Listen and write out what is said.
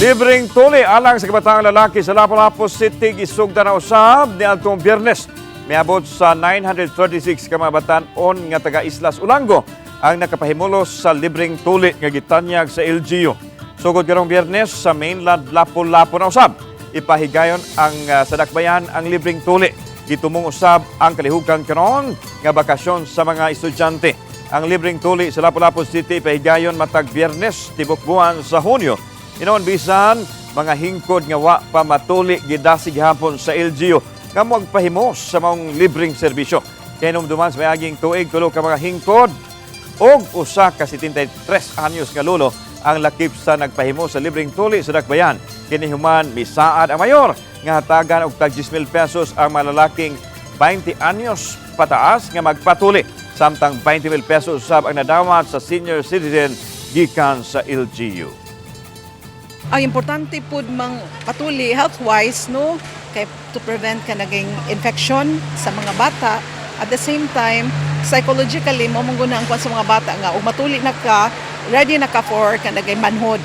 Libreng tuli alang sa kabataang lalaki sa Lapu-Lapu City gisugdan na usab niadtong Biyernes. Miabot sa 936 ka mga batan-on nga taga Islas Olango ang nakapahimulos sa libreng tuli nga gitanyag sa LGU. Sugod karong Biyernes sa mainland Lapu-Lapu na usab. Ipahigayon ang sa dakbayan ang libreng tuli. Gitumong usab ang kalihukan karon nga bakasyon sa mga estudyante. Ang libreng tuli sa Lapu-Lapu City pahigayon matag Biyernes tibok buwan sa Hunyo. Hinuon bisan mga hingkod nga wa pa matuli, gidasig gihapon sa LGU nga magpahimos sa maong libreng serbisyo. Kahinumduman sa miaging tuig, 3 ka mga hingkod og 1 ka 73 anyos nga lolo ang lakip sa nagpahimo sa libreng tuli sa dakbayan. Kini human misaad ang mayor nga hatagan og tag 10,000 pesos ang mga lalaking 20 anyos pataas nga magpatuli, samtang 20,000 pesos usab ang nadawat sa senior citizen gikan sa LGU. Ang importante pud mang patuli health-wise, no, kay to prevent kanang infection sa mga bata. At the same time, psychologically, mao man gud na ang kwan sa mga bata nga ug matuli na ka, ready na ka for kanang manhood.